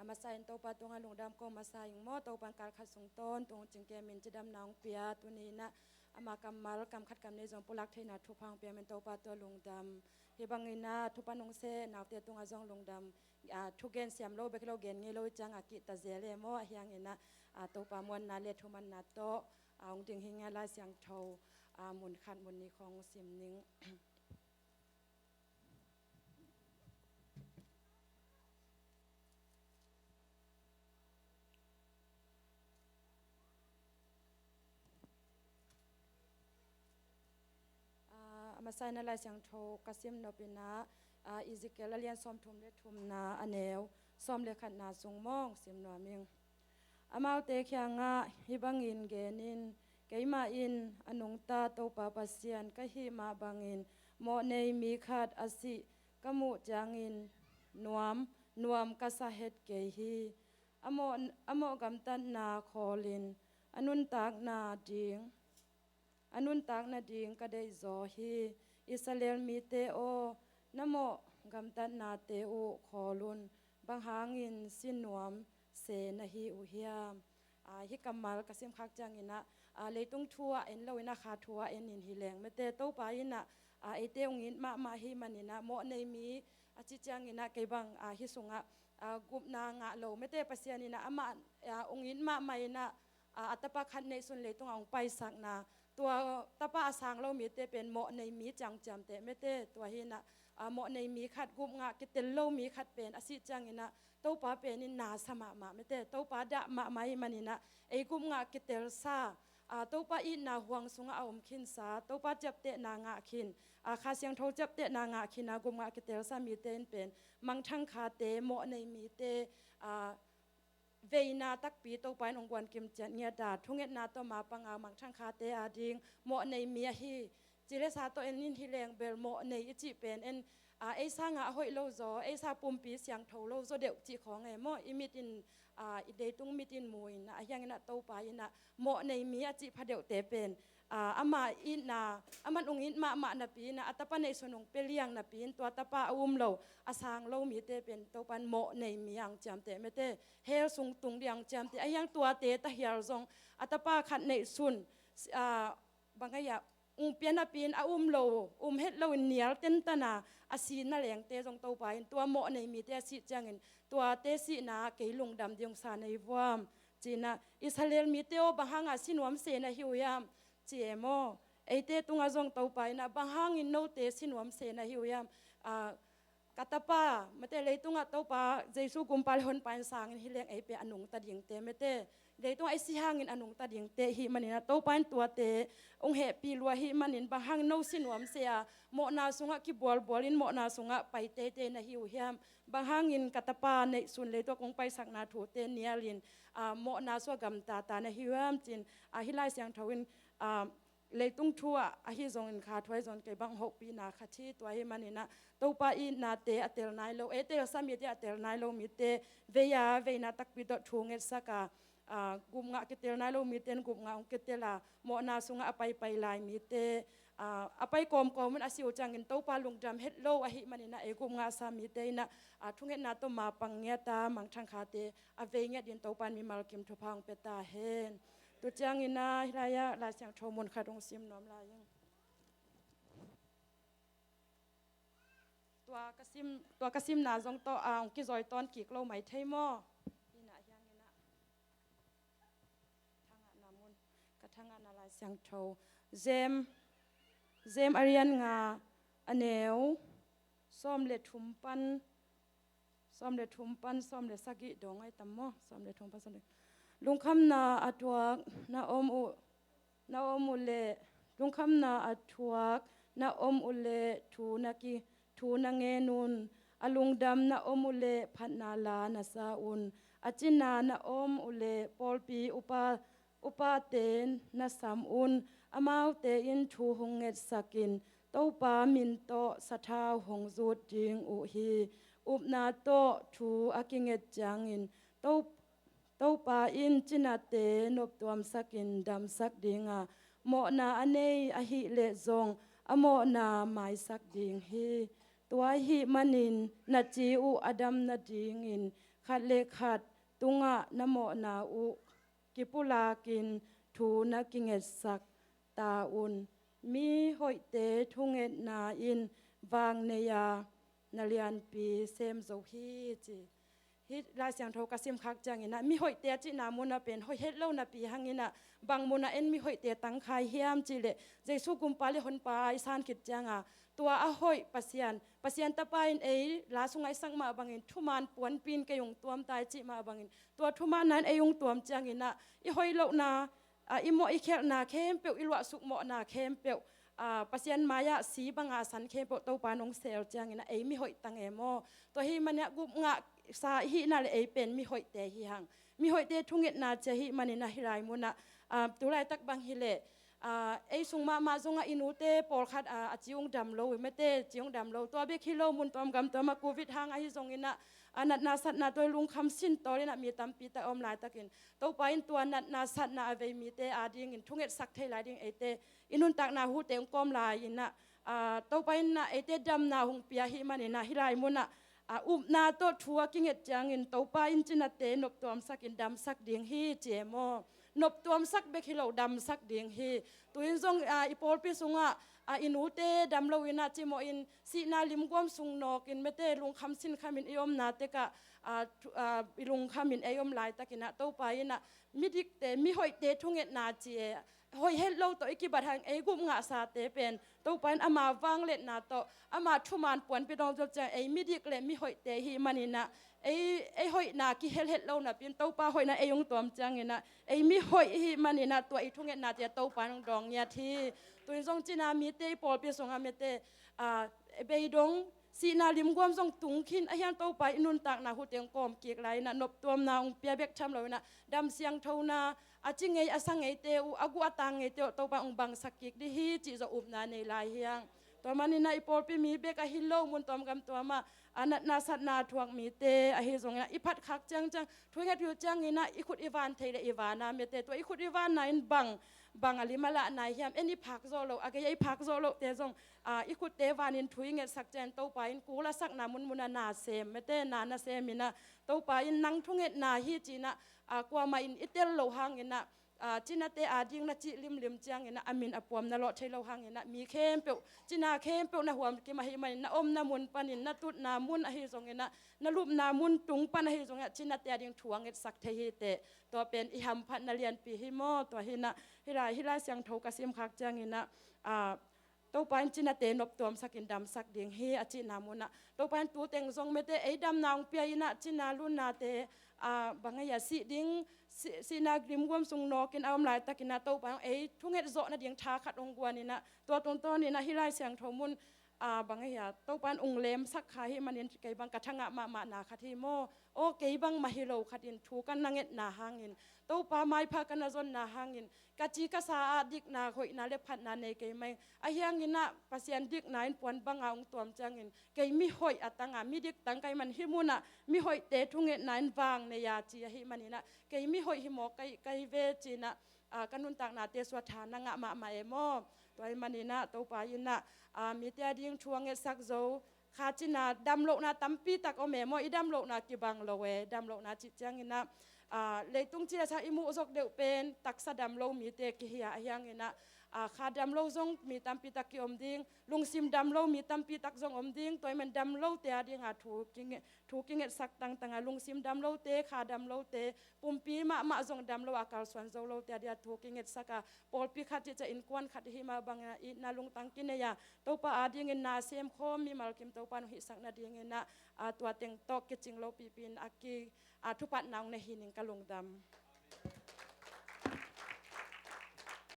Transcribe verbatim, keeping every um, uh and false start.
A masa in Topa tungah lungdam ko masa ing maw, Topa in kal khat sung tawntung cingkemin cidamna hong pia, tuni in ah ama kammal kam khat kam nih zong pulak theihna thupha hong pia min Topa tungah lungdam. Hih bangin ah thupan hong seh naute tungah zong lungdam. Ah, thugen siam lo bek hi lo, gen ngei lo i ciangah kihta zel e maw, ahi hangin ah, ah, Topa muanna le thumanna tawh, ah, hong ding hi ing a, Lai Siangtho, ah, mun khat mun nih khawng sim ning. Ah, a masa in ah Lai Siangtho ka sim nop in ah, ah, Ezekiel a lian sawmthum le thumna, a neu sawm le khatna sung maw hong sim nuam ing. Amaute kiangah hih bangin gen in, keimah in a nungta Topa Pasian ka hih mah bangin mawhnei mi khat a sih ka muh ciangin nuam, nuam ka sa het kei hi. A mawh, a mawh gamtatna khawlin a nuntakna ding, a nuntak nading ka deihzaw hi. Israel mite aw, na mawh gamtatnate uh khawl un. Bang hangin si nuam se na hi uh hiam? Ah, hih kammal ka simkhak ciangin ah, ah, leitung thu ah en loin ah kha thu ah en in hi leng, mete, Topa in ah, ah, eite hong it mahmah ahih manin ah, mawhnei mi a cih ciangin ah kei bang, ah, hih sungah, ah, gupna ngah lo, mete, Pasian in ah amah, ah, hong it mahmah in ah, ah, a tapa khat neihsun leitungah hong paisakna, tua tapa a sang lo mite pen mawhnei mi ci-in hong ciamteh, mete. Tua hi in ah, ah, mawhnei mi khat, gup ngah kitel lo mi khat pen a sih ciangin ah Topa pen in na sa mahmah, mete, Topa dah mahmah ahih manin ah ei gup ngah kitelsa, ah, Topa itna huang sungah a om khinsa, Topa ciaptehna ngah khin, ah, Kha Siangtho ciaptehna ngah khin a gup ngah kitelsa mite in pen mangthang khate, mawhnei mite, ah, veina takpi Topa in hong guan kim ciat ngiat a, thungetna tawh mapang a mangthang khate ading mawhnei mi ahi. Ci le sa tawh en in hi leng bel mawhnei i cih pen en, ah, ei sangah a hoih lo zaw, ei sa pumpi siangtho lo zaw deuh cih khawng e maw, i mit in, ah, i leitung mit in mu in ah, ahi hangin ah Topa in ah mawhnei mi a cih phadeuhte pen, ah, amah itna, aman hong it mahmah napi in ah, a tapa neihsun hong pia liang napi in tua tapa a um lo, a sang lo mite pen Topa in mawhnei mi a hong ciamteh, mete, hell sung tung ding a hong ciamteh. Ahi hang tuate tahial zong a tapa khat neihsun, ah, bang a hia, hong pia napi in a um lo, um het loin nial tentan a, a si na lengte zong Topa in tua mawhnei mite a sih ciangin tuate sihna ah kei lungdam ding hong sa na hi vuam. Ci-in ah, Israel mite aw, bang hanga si nuam se na hi uh hiam? Ci e maw. Eite tungah zong Topa in ah, bang hangin note si nuam se na hi uh hiam? Ah, ka tapa, mete, leitungah Topa Jesu gumpa le honpa in sangin hi leng ei pen a nungta dingte, mete, leitungah i si hangin a nungta dingte ahih manin ah Topa in tuate hong hehpih lua ahih manin, bang hangin no si nuam se a, mawhna sungah kibualbual in mawhna sungah pai teitei na hi uh hiam? Bang hangin ka tapa neihsun leitungah kong paisakna thute nialin, ah, mawhna sungah gamtata na hi uh hiam? Ci-in, ah, hih Lai Siangtho in, ah, leitung thu ah ahi zongin kha thu ah ahi zongin kei bang hopihna khat hi. Tua ahih manin ah Topa itnate a tel nai lo, ei telsa mite a tel nai lo mite vei a, veina takpi tawh thu ngetsak a, ah, gup ngah kitel nai lo mite in gup ngah hong kitel a, mawhna sungah a paipai lai mite, ah, a pai kawmkawm un a si uh ciangin Topa lungdam het lo ahih manin ah ei gup ngahsa mite in ah, ah, thungetna tawh mapang ngiat a mangthang khate a vei ngiat dingin Topa in mimal kim thupha hong pia ta hen. Tu ciangin ah hih lai-ah Lai Siangtho mun khat hong sim nuam lai ing. Tua ka sim, tua ka simna zong tawh, ah, hong kizawi tawn kik lo mai thei maw? Hi in ah, hi hangin ah. Thangahna mun, ka thangahna Lai Siangtho. Jem, Jem a lian nga, a neu sawm le thum pan, sawm le thum pan sawm le sagih dong ai tam maw? Sawm le thum pan sawm le. Lungkhamna a thuak na om uh, na om uh leh, lungkhamna a thuak na om uh leh thu na ki, thu na ngen un. A lungdam na om uh leh phatna la na sa un. A cina na om uh leh pawlpi upa, upate na sam un. Amaute in thu hong ngetsak in, Topa min tawh sathau hong zut ding uh hi. Upna tawh thu a kinget ciangin To, Topa in cinate noptuamsak in damsak ding a, mawhna a nei ahih leh zong a mawhna maisak ding hi. Tua ahih manin na ci uh a dam nadingin khat le khat tungah na mawhna uh kipulakin thu na kingetsak ta un. Mi hoihte thungetna in vang nei a, na lianpi sem zo hi, ci. Hih Lai Siangtho ka sim khak ciangin ah, mi hoihte a cihna munah pen hoih het lo napi hangin ah, bang munah en mi hoihte tangkhai hiam cih leh, Jesu Gumpa le Honpa i san khit cianga, tua a hoih Pasian, Pasian Tapa in ei la sungah i sak mah bangin thuman puanpi in kei hong tuam ta i cih mah bangin, tua thumanna in ei hong tuam ciangin ah, i hoih lohna, a, i mawh i khialhna khempeuh, i luahsuk mawhna khempeuh, a, Pasian mai-ah si banga san khempeuh Topa in hong sel ciangin ah, ei mi hoih tang e maw. Tua hih manin ah, gupngahsa i hihna le ei pen mi hoihte hi hang. Mi hoihte thungetna ci a hih manin ah, hih lai munah, a, tu laitak bang hi leh, a, ei sung mahmah zongah i nute pawlkhat, a, a ci hong dam lo, i mete ci hong dam lo. Tua bek hi lo, mun tuam gam tuamah Covid hang ahi zongin ah, a, natna satna tua i lungkham sin tawl in ah, mi tampi tak a om laitakin, Topa in tua natna satna a vei mite adingin thungetsak thei lai ding eite i nuntakna hute hong kawm lai in ah, a, Topa in ah eite damna hong pia hih manin ah, hih lai munah, a, upna tawh thu a kinget ciangin, Topa in cinate noptuamsakin damsak ding hi, ci e maw. Noptuamsak bek hi lo, damsak ding hi. Tu-in zong, a, i pawlpi sungah, a, i nute dam lo in ah, cimawhin sihna limguam sung nawkin, mete lungkham sinkhamin i omna tekah, a, thu-, a, i lungkhamin ei om laitakin ah, Topa in ah midikte, mi hoihte thungetna ci e, hoih het lo tawh i kibat hang, ei gupngahsate pen Topa in ama vangliatna tawh, ama thuman puanpi dong zop ciang, ei midik le mi hoihte hih manin ah, ei, ei hoihna kihel het lo napi in, Topa hoihna ei hong tuam ciangin ah, ei mi hoih hih manin ah, tua i thungetnate Topa in hong dawng ngiat hi. Tu-in zong cina mite, i pawlpi sungah mete, a, beidong, sihna limguam zong tung khin, ahi hang Topa in i nuntakna hute hong kawm kik lai in ah, noptuamna hong pia bek tham lo in ah, dam siangthona, a ci ngei a sa ngeite uh, a guh a tang ngeite uh, Topa in hong bangsak kik ding hi, cih zawh upna nei lai hi hang. Tua manin ah i pawlpi mi bek ahi lo, mun tuam gam tuamah, a, natna satna a thuak mite ahi zongin ah, i phat khak ciangciang, thu i nget uh ciangin ah, i khut i van thei le i van a, mete tua i khut i vanna in bang, bang a lim a lah nai hiam, en i phak zawh loh, a gei a i phak zawh lohte zong, a, i khutte vanin thu i ngetsak ciangin, Topa in kul a sakna munmun ah na sem, mete na na sem in ah, Topa in nang thungetna hi ci in ah, a, kuamah in i tel loh hangin ah, a, cinate ading na cih limlim ciangin ah, a min a puam na lawh thei lo hangin ah, mi khempeuh, cina khempeuh na huamkim ahih manin, na omna mun panin, na tutna mun ahi zongin ah, na lupna mun tung pan ahi zongin ah, cinate ading thu a ngetsak thei hi teh. Tua pen i hamphatna lianpi hi maw. Tua hi in ah, hih lai, hih Lai Siangtho ka sim khak ciangin ah, a, Topa in cinate noptuamsakin damsak ding hi, a cihna munah, Topa in tu teng zong mete ei damna hong pia in ah, cina lunnate, a, bang a hia, sih ding, si-, sihna limguam sung nawkin a om laitakin ah, Topa in ei thunget zawh nading tha khat hong guan in ah, tua tungtawnin ah hih Lai Siangtho mun, a, bang a hia, Topa in hong lemsak kha ahih manin, kei bang ka thangah mahmahna khat hi maw. Aw, kei bang mah hi lo khat in thu ka na ngetna hangin, Topa maipha ka na zonna hangin, ka ci ka sa ah dikna, hoihna le phatna nei kei mai. Ahi hangin ah Pasian dikna in puan banga hong tuam ciangin, kei mi hoih a tang a, mi dik tang ka hih man, hih munah mi hoihte thungetna in vang nei a, ci ahih manin ah, kei mi hoih hi mawk ka hi, ka hi ve ci in ah, a, ka nuntaknate sungah tha na ngah mahmah e maw. Tua ahih manin ah, Topa in ah, a, mite ading thu a ngetsak zo, kha cina damlohna tampi tak om e maw, i damlohna kibang lo e, damlohna cih ciangin ah, a, leitung ci le sa i muh zok deuh pen, taksa dam lo mite kihi a, ahi hangin ah, a, kha dam lo zong mi tampi tak ki om ding, lungsim dam lo mi tampi tak zong om ding, tua ahih man dam lote ading a thu kinge-, thu kingetsak tangtang a, lungsim dam lote, kha dam lote, pumpi mahmah zong dam lo a, kalsuan zo lote ading a thu kingetsak a, pawlpi khat cih ciang innkuan khat i hih mah bangin ah, itna lungtang kinei a, Topa adingin na sem khawm mimal kim Topa in hong hihsak nadingin ah, a, tua teng tawh kicing lopipi in a ki, a, thupatna hong nei hi ning, ka lungdam.